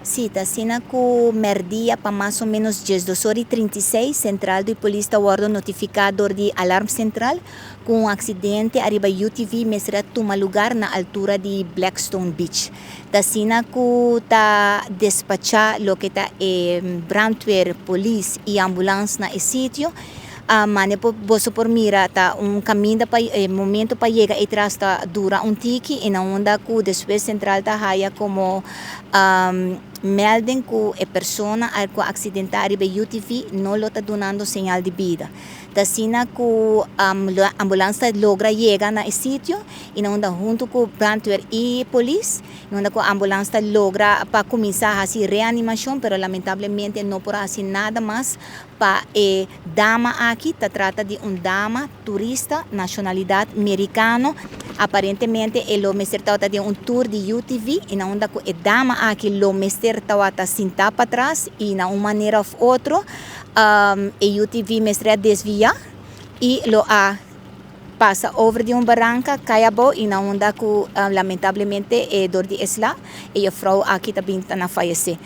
Si, ta asina ku mèrdia pa mas o ménos 12 or i 36, sentral di polis ta wòrdu notifiká dor di alarm sentral ku un aksidente ariba UTV mester a tuma lugá na altura di Blackstone Beach. Ta asina ku ta despachá loke ta e brandweer, polis i ambulans na e sitio. Mane boso por mira, ta un kaminda pa e momento pa yega atras ta dura un tiki i na unda ku despues sentral ta haya komo melding ku e persona ku aksidentá ariba UTV no lo ta dunando señal di bida. Ta asina ku ambulans ta logra yega na e sitio i na unda huntu ku brandweer i polis, na unda ku ambulans ta logra pa kuminsá hasi reanimashon, pero lamentablemente no por hasi nada mas pa e dama aki. Ta trata di un dama turista, nashonalidat merikano. Aparentemente e lo mester tabata den un tour di UTV i na unda ku e dama aki lo mester tabata sintá patras i na un manera òf otro e UTV mester a desviá i lo a pasa over di un baranka, kai abou i na unda ku lamentablemente e dor di esla e juffrouw aki ta bin na fayesé.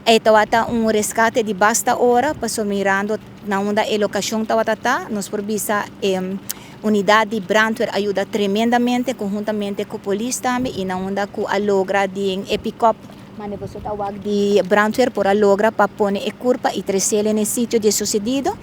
E tabata un reskate di basta ora, pasobra mirando na unda e lokashon tabata ta, nos por bisa e unidat di brandweer a yuda tremendamente konhuntamente ku polis tambe i na unda ku a logra den e pick-up mane boso ta wak di brandweer por a logra pa pone e kurpa i tres'é na e sitio di e susedido.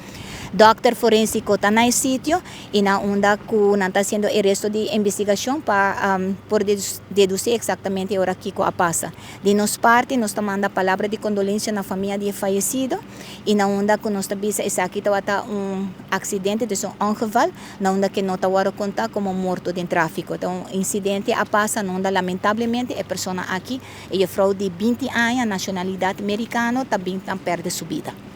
Dòkter forensiko ta na e sitio i na unda ku nan ta hasiendo e resto di investigashon pa por dedusí eksaktamente e ora kiko a pasa. Di nos parti nos ta manda palabra di kondolensia na famia di e fayesido i na unda ku nos ta bisa esaki tabata un aksidente, dus un ongeval, na unda ku no ta wòrdu kontá komo morto den tráfiko. Ta un insidente a pasa na unda lamentablemente e persona aki, e juffrouw di 20 aña, nashonalidat merikano, ta bin ta pèrdè su bida.